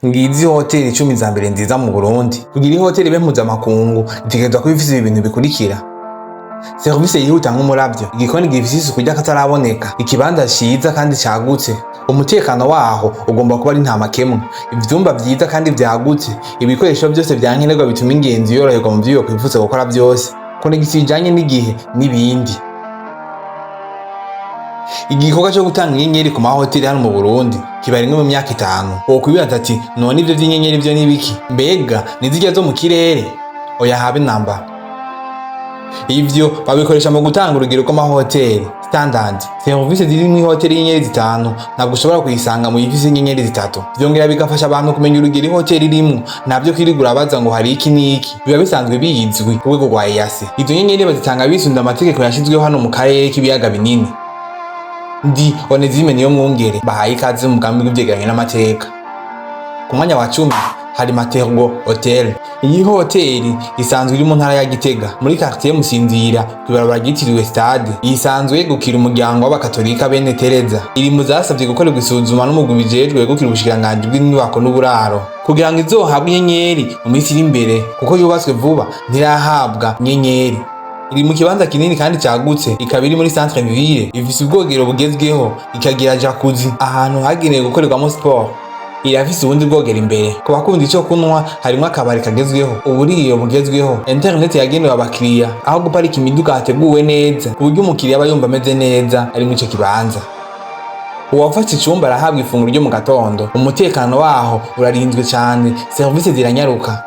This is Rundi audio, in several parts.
Ngizi hoteli 10 za mbere nziza mu Burundi. Kugira ihoteli ibe mpuzamakungu, itegerezwa kuba ifise ibi bintu bikurikira: serivisi yihuta nk'umuravyo, igikoni gifise isuku ry'akataraboneka, ikibanza ciza kandi cagutse, umutekano waho ugomba kuba ari nta makemwa, ivyumba vyiza kandi vyagutse, ibikoresho vyose vya nkenerwa bituma ingenzi yoroherwa mu vyo yokwifuza gukora vyose, connexion ijanye n'igihe n'ibindi. Igikorwa cyo gutanga inyenyeri ku mahoteli hano mu Burundi kiba rimwe mu myaka 5. Wokwibaza ati: "None ivyo vy'inyenyeri vyo nibiki? Mbega ni zirya zo mu kirere?" Oya, habe namba. Ivyo babikoresha mu gutanga urugero rw'amahoteli, standard. Serivisi ziri mu ihoteli y'inyenyeri 5 ntabwo ushobora kuyisanga mu yifise inyenyeri 3. Vyongera bigafasha abantu kumenya urugero ihoteli irimwo. Ntabyo kwirigura baza ngo hari iki n'iki, biba bisanzwe bizwi ku rwego rwa EAC. Izo nyenyeri bazitanga bisunze amategeko yashizweho hano mu karere k'ibiyaga binini. Ndi Onezime Niyo Mwungere, bahaye ikaze mu mugambi w'ivyegeranyo n'amateka. Ku mwanya wa 10 hari Matergo Hotel. Iyi hoteli isanzwe iri mu ntara ya Gitega, muri quartier Musinzira, kw'ibarabara ryitiriwe Stade. Isanzwe yegukira umuryango w'abakatolika bene Tereza. Iri mu zasavye gukorerwa isuzuma n'umugwi ujejwe wegukira ubushikiranganji bw'inyubako n'uburaro kugira ngo izohabwe inyenyeri mu minsi iri imbere, kuko yubatswe vuba ntirahabwa inyenyeri. Iri mu kibanza kinini kandi cagutse, ikaba iri muri centre ville. Ifise ubwogero bugezweho, ikagira jacuzzi, ahantu hagenewe gukorerwamo sport. Irafise ubundi bwogero imbere. Ku bakunda ico kunywa, harimwo akabari kagezweho, uburiro bugezweho, internet yagenewe abakiriya, aho guparika imiduga hateguwe neza ku buryo umukiriya aba yumva ameze neza ari muri ico kibanza. Uwafashe icumba arahabwa ifunguro ryo mu gatondo. Umutekano waho urarinzwe cane, serivisi ziranyaruka.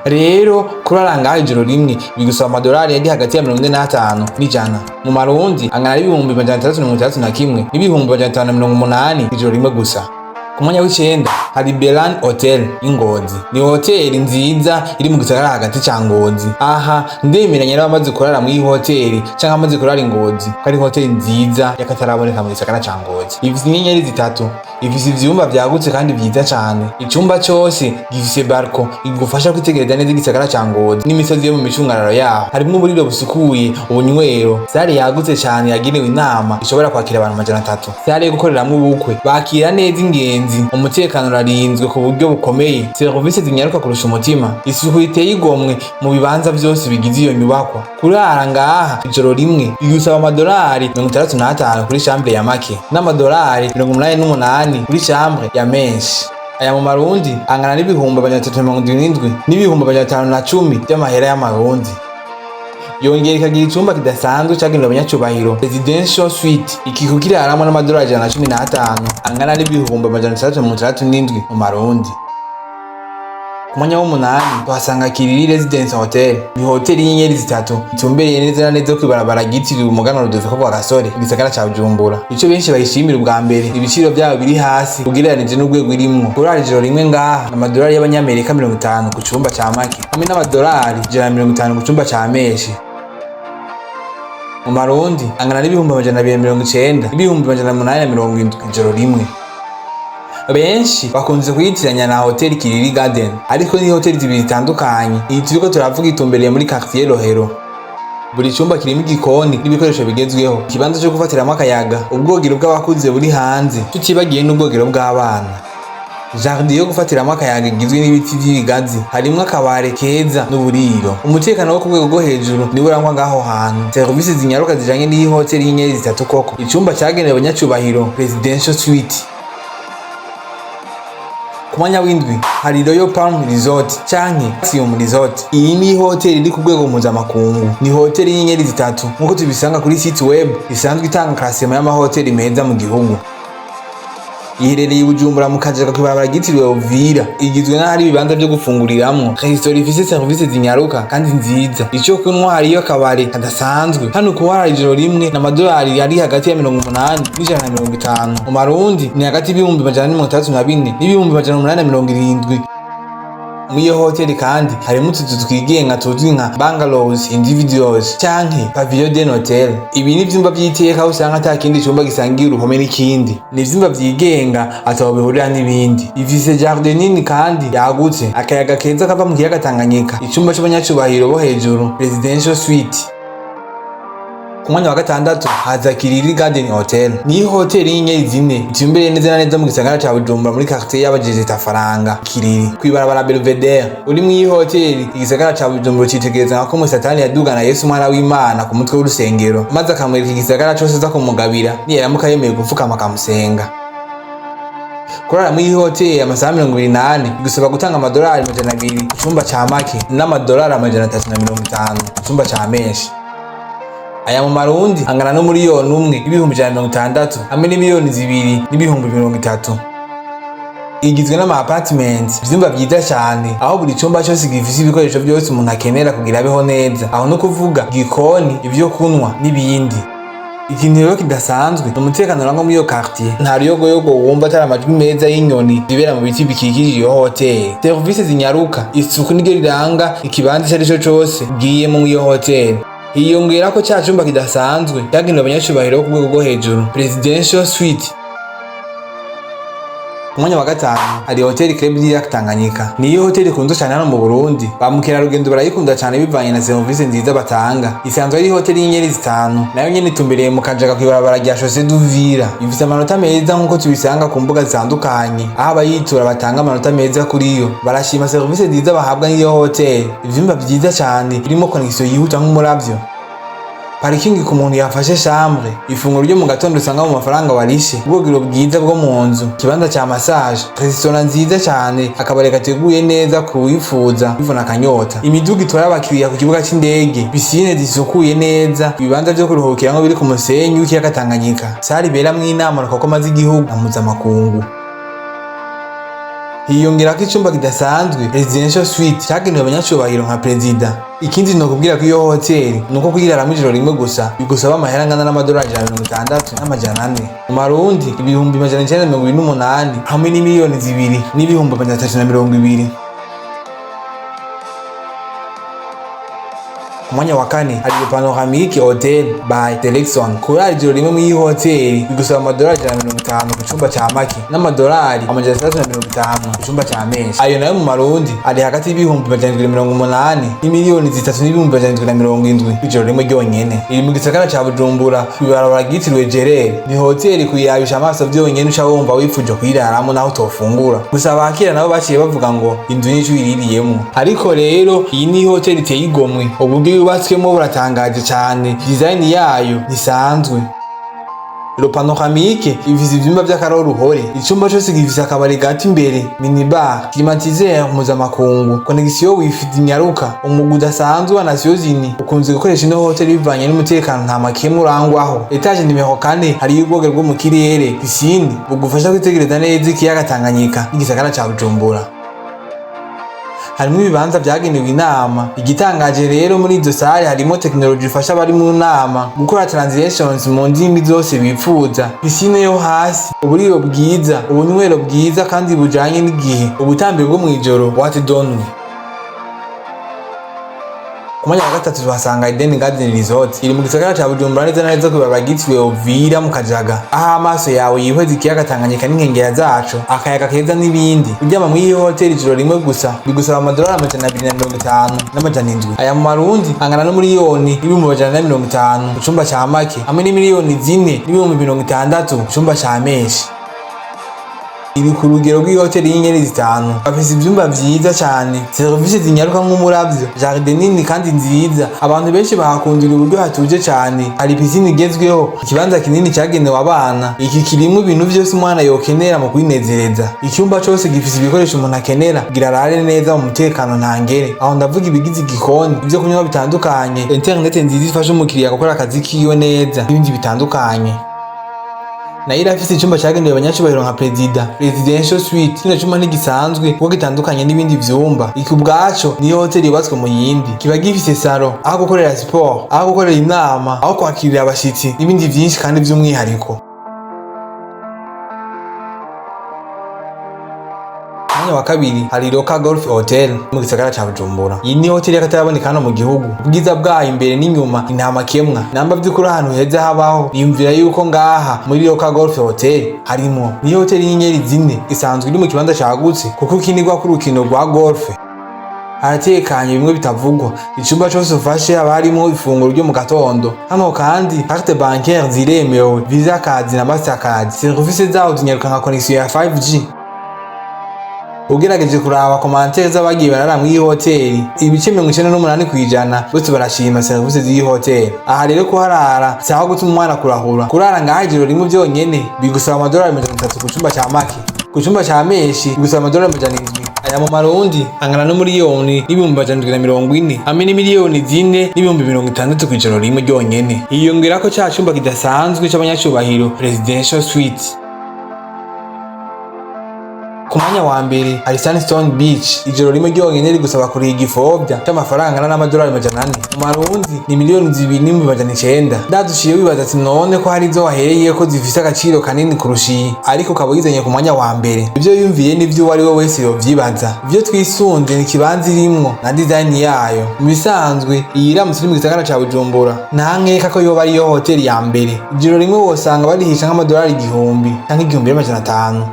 Rero kurara ngaho ijoro rimwe bigusaba amadolari yari hagati ya 45 n'100, mu marundi angana n'661.500 n'580,000, ijoro rimwe gusa. Ku mwanya w'icenda hari Belan Hotel y'Ingozi. Ni hoteli nziza iri mu gisagara hagati ca Ngozi. Aha ndemeranya n'abamaze kurara muri iyi hoteli canke abamaze kurara i Ngozi ko ari hoteli nziza y'akataraboneka mu gisagara ca Ngozi. Ifise inyenyeri 3, ifise ivyumba vyagutse kandi vyiza cane. Icumba cose gifise balcon igufasha kwitegereza neza igisagara ca Ngozi n'imisozi yo mu micungararo yaho. Harimwo uburiro busukuye, ubunywero, salle yagutse cane yagenewe inama ishobora kwakira abantu 300, salle yo gukoreramwo ubukwe. Bakira neza ingenzi, umutekano urarinzwe ku buryo bukomeye, serivisi zinyaruka kurusha umutima, isuku riteye igomwe mu bibanza vyose bigize iyo nyubakwa. Kurara ngaha ijoro rimwe bigusaba amadolari 65 kuri chambre ya make n'amadolari 88 kuri chambre ya menshi. Aya mu marundi angana n'377.500 n'510,000 vy'amahera y'amarundi. Yongera ikagira icumba kidasanzwe cagenewe abanyacubahiro, presidential suite. Iki kukiraramwo n'amadolari 115, angana n'667.000 mu marundi. Ku mwanya w'umunani tuhasanga Kiriri Residence Hotel. Ni hoteli y'inyenyeri 3 itumbereye neza na neza kw'ibarabara ryitiriwe umuganwa Rudoviko Rwagasore mu gisagara ca Bujumbura. Ico benshi bayishimira ubwa mbere, ibiciro vyabo biri hasi ugereranije n'urwego irimwo. Kurara ijoro rimwe ngaha, amadolari y'abanyamerika 50 ku cumba ca make hamwe n'amadolari 150 ku cumba ca menshi. Mu marundi angana n'290.000 n'870.000 ijoro rimwe. Benshi bakunze kuyitiranya na Hotel Kiriri Garden, ariko ni hoteli zibiri zitandukanye. Iyi turiko turavuga itumbereye muri quartier Rohero. Buri cumba kirimo igikoni n'ibikoresho bigezweho, ikibanza cyo gufatiramwo akayaga, ubwogero bw'abakuze buri hanze, tutibagiye n'ubwogero bw'abana, jardin yo gufatiramwo akayaga igizwe n'ibiti vy'ibigazi. Harimwo akabare keza n'uburiro. Umutekano wo ku rwego rwo hejuru niwo urangwa ngaho hantu, serivisi zinyaruka zijanye n'iyi hoteli y'inyenyeri 3 koko, icumba cagenewe abanyacubahiro, presidential suite. Ku mwanya w'indwi hari Royal Palm Resort canke Axiom Resort. Iyi ni hoteli iri ku rwego mpuzamakungu, ni hoteli y'inyenyeri 3 nk'uko tubisanga kuri site web isanzwe itanga classement y'amahoteli meza mu gihugu. Iherereye i Bujumbura mu Kajaga, kw'ibarabara ryitiriwe Uvira. Igizwe n'ahari ibibanza vyo gufunguriramwo, resitora ifise serivisi zinyaruka kandi nziza, ico kunywa, hariyo akabare kadasanzwe. Hano kuharara ijoro rimwe n'amadolari ari hagati ya 80 n'150. Mu marundi ni hagati y'464.000 n'870.000. Muri iyo hoteli kandi harimo utuzu twigenga tuzwi nka bungalows individuals canke pavillon d'un hotel. Ibi ni ivyumba vy'iteka aho usanga ata kindi cumba gisangiye uruhome n'ikindi. Ni ivyumba vyigenga ataho bihurira n'ibindi. Ifise jardin nini kandi yagutse, akayaga keza kava mu kiyaga Tanganyika, icumba c'abanyacubahiro bo hejuru, presidential suite. Ku mwanya wa gatandatu haza Kiriri Garden Hotel. Ni hoteli y'inyenyeri 4 itumbereye neza na neza mu gisagara ca Bujumbura, muri quartier y'Abajeje Faranga, Kiriri, kw'ibarabara Belvedere. Uri mw'iyi hoteli, igisagara ca Bujumbura citegereza nka ko Satani yadugana Yesu umwana w'Imana ku mutwe w'urusengero, maze akamwereka igisagara cose aza kumugabira niyaramuka yemeye gupfukama akamusenga. Kurara muri iyi hoteli amasaha 24 bigusaba gutanga amadolari 200 ku cumba ca make n'amadolari 350 ku cumba ca menshi. Aya mu marundi angana n'1 160 000 hamwe n'2,030 000. Igizwe n'ama apartment, ivyumba vyiza cyane, aho buri cumba cyose gifise ibikoresho byose umuntu akenera kugira abeho neza. Aho no kuvuga igikoni, ibyo kunywa n'ibindi. Ikintu rero kidasanzwe ni umutekano urangwa muri iyo quartier. Nta ruyogoyogo wumva atari amajwi meza y'inyoni zibera mu biti bikikije iyo hoteli. Serivisi zinyaruka, isuku niryo riranga ikibanza icyo ari cyo cose ugiyemo muri iyo hoteli. Hiyongera ko cya cumba kidasanzwe cyagenewe abanyacubahiro bo ku rwego rwo hejuru, presidential suite. Ku mwanya wa gatanu hari hoteli Club du Lac Tanganyika. Niyo hoteli ikunzwe cyane hano mu Burundi. Ba mukerarugendo barayikunda cyane bivanye na serivisi nziza batanga. Isanzwe ari hoteli y'inyenyeri 5, nayo nyene itumbereye mu Kajaga, kw'ibarabara rya Chaussée d'Uvira. Ifise amanota meza nk'uko tubisanga ku mbuga zitandukanye, aho abayitura batanga amanota meza kuri yo. Barashima serivisi nziza bahabwa n'iyo hoteli, ivyumba vyiza cyane birimo connexion yihuta nk'umuravyo, parking ku muntu yafashe chambre, ifunguro ryo mu gatondo usanga mu mafaranga warishe, ubwogero bwiza bwo mu nzu, ikibanza ca massage, restaurant nziza cyane, akabari gateguye neza ku wifuza kwivuna akanyota, imiduga itwara abakiriya ku kibuga c'indege, piscine zisukuye neza, ibibanza vyo kuruhukiramwo biri ku musenyi w'ikiyaga Tanganyika, salle iberamwo inama rukokoma z'igihugu na mpuzamakungu. Hiyongerako icumba kidasanzwe, presidential suite, cyagenewe abanyacubahiro nka perezida. Ikindi nokubwira ko iyo hoteli nuko kuyiraramwo ijoro rimwe gusa bigusaba amahera angana n'amadolari 160,400, mu marundi 928 000 hamwe n'2,320 000. Ku mwanya wa kane hari Panoramic Hotel by Selection. Kurara ijoro rimwe muri iyi hoteli bigusaba amadolari 150 ku cumba ca make n'amadolari 650 ku cumba ca menshi. Ayo nayo mu marundi ari hagati y'780 700 000 n'3 770 000 ijoro rimwe ryonyene. Iri mu gisagara ca Bujumbura, kw'ibarabara ryitiriwe Gerere. Ni hoteli kuyirabisha amaso vyonyene uca wumva wifuje kuyiraramo naho utofungura. Gusa abakira nabo baciye bavuga ngo inzu nico uyiririyemwo. Ariko rero iyi ni hoteli iteye igomwe, uburyo yubatswemo buratangaje cyane, design yayo ntisanzwe. Le Panoramique ifise ivyumba vy'akaroruhore. Icumba cose gifise akabari gato imbere, minibar, climatiseur mpuzamakungu, connexion wifi zinyaruka. Umugwi udasanzwe wa Nations Unies ukunze gukoresha ino hoteli bivanye n'umutekano nta makemwa urangwaho. Étage nimero 4 hariyo ubwogero bwo mu kirere, piscine, bugufasha kwitegereza neza ikiyaga Tanganyika n'igisagara ca Bujumbura. Harimo ibibanza vyagenewe inama. Igitangaje rero, muri izo salle harimo tekinoloji ifasha abari mu nama gukora translations mu ndimi zose bipfuza, piscine yo hasi, uburiro bwiza, ubunywero bwiza kandi bujanye n'igihe, ubutambiro bwo mw'ijoro, boîte de nuit. Ku mwanya wa gatatu tuhasanga Eden Garden Resort. Iri mu gisagara ca Bujumbura, neza na neza kw'ibarabara ryitiriwe Uvira mu Kajaga, aho amaso yawe yihweza ikiyaga Tanganyika n'inkengera zaco, akayaga keza n'ibindi. Kuryama muri iyo hoteli ijoro rimwe gusa bigusaba amadolari 250 700. Aya mu marundi angana n'1 450 000 ku cumba ca make hamwe n'4 060 000 ku cumba ca menshi. Iri ku rugero rw'ihoteli y'inyenyeri 5. Bafise ivyumba vyiza cane, serivisi zinyaruka nk'umuravyo, jardin nini kandi nziza. Abantu benshi bahakundira uburyo hatuje cane. Hari piscine igezweho, ikibanza kinini cagenewe abana. Iki kirimwo ibintu vyose umwana yokenera mu kwinezereza. Icyumba cose gifise ibikoresho umuntu akenera kugira arare neza mu mutekano ntangere. Aho ndavuga ibigize igikoni, ivyo kunywa bitandukanye, internet nziza ifasha umukiriya gukora akazi kiwe neza n'ibindi bitandukanye. Nayo irafise icumba cagenewe abanyacubahiro nka perezida, presidential suite. Kino cumba ntigisanzwe kuko gitandukanye n'ibindi vyumba. Iki ubwaco niyo hoteli yubatswe mu yindi. Kiba gifise salon, aho gukorera siporo, aho gukorera inama, aho kwakirira abashitsi n'ibindi vyinshi kandi vy'umwihariko. Mwanya wa kabiri hari Roca Golf Hotel mu gisagara ca Bujumbura. Iyi ni hoteli y'akataraboneka hano mu gihugu. Ubwiza bwayo imbere n'inyuma ni nta makemwa. Namba vy'ukuri ahantu heza habaho, niyumvira yuko ngaha muri Roca Golf Hotel harimo. Ni hoteli y'inyenyeri 4 isanzwe iri mu kibanza cagutse kuko ikinirwako urukino rwa golf. Haratekanye bimwe bitavugwa. Icumba cose ufashe haba harimwo ifunguro ryo mu gatondo. Hano kandi carte bancaire ziremewe, Visa card na Mastercard. Serivisi zaho zinyaruka nka connexion ya 5G. Ugerageje kuraba commentaires z'abagiye barara mw'iyi hoteli, ibice 98% bose barashima serivisi z'iyi hoteli. Aha rero kuharara si aho gutuma umwana kurahura. Kurara ngaha ijoro rimwe vyonyene bigusaba amadolari 300 ku cumba ca make. Ku cumba ca menshi bigusaba amadolari 700. Aya mu marundi angana n'umuriyoni n'ibihumbi 740 hamwe n'imiliyoni 4 n'ibihumbi 60 kw'ijoro rimwe ryonyene. Hiyongerako ca cumba kidasanzwe c'abanyacubahiro, presidential suite. Ku mwanya wa mbere hari Sunstone Beach. Ijoro rimwe ryonyene rigusaba kuriha igifovya c'amafaranga angana n'amadolari 400. Mu marundi ni miliyoni 2,900,000. Ndadushiye wibaza ati: "None ko hari izo wahereye ko zifise agaciro kanini kurusha iyi, ariko ukaba uyizanye ku mwanya wa mbere?" Ivyo yumviye n'ivyo uwo ari we wese yovyibaza. Ivyo twisunze ni ikibanza irimwo na design yayo. Mu bisanzwe iyi iramutse iri mu gisagara ca Bujumbura, nta nkeka ko yoba ariyo hoteli ya mbere. Ijoro rimwe wosanga barihisha nk'amadolari 1000 canke 1500.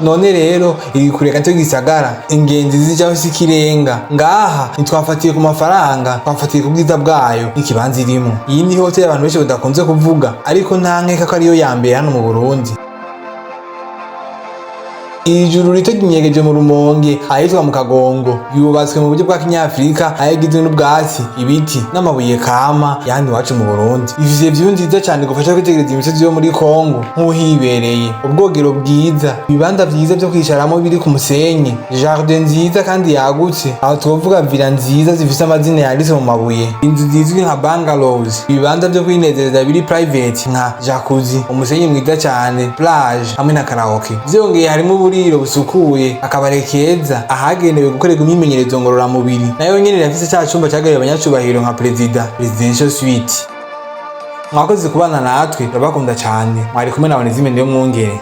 None rero iri kure gato y'igisagara, ingenzi zijaho si ikirenga. Ngaha ntitwafatiye ku mafaranga, twafatiye ku bwiza bwayo n'ikibanza irimo. Iyi ni hoteli abantu benshi badakunze kuvuga, ariko nta nkeka ko ariyo ya mbere hano mu Burundi. Ijuru rito ryinyegeje mu Rumonge ahitwa mu Kagongo. Yubatswe mu buryo bwa kinyafurika, aho igizwe n'ubwatsi, ibiti n'amabuye kama yandi iwacu mu Burundi. Ifise view nziza cane igufasha kwitegereza imisozi yo muri Kongo nk'uhibereye, ubwogero bwiza, ibibanza vyiza vyo kwicaramo biri ku musenyi, jardin nziza kandi yagutse. Aho twovuga villa nziza zifise amazina yanditse mu mabuye, inzu zizwi nka bungalows, ibibanza vyo kwinezereza biri private nka jacuzzi, umusenyi mwiza cane, plage hamwe na karaoke. Vyongeye harimo uburiro busukuye, akabare keza, ahagenewe gukorerwa imyimenyerezo ngororamubiri. Nayo nyene irafise ca cumba cagenewe abanyacubahiro nka perezida, presidential suite. Mwakoze kubana natwe, turabakunda cane. Mwari kumwe na Onezime Niyo Mwungere.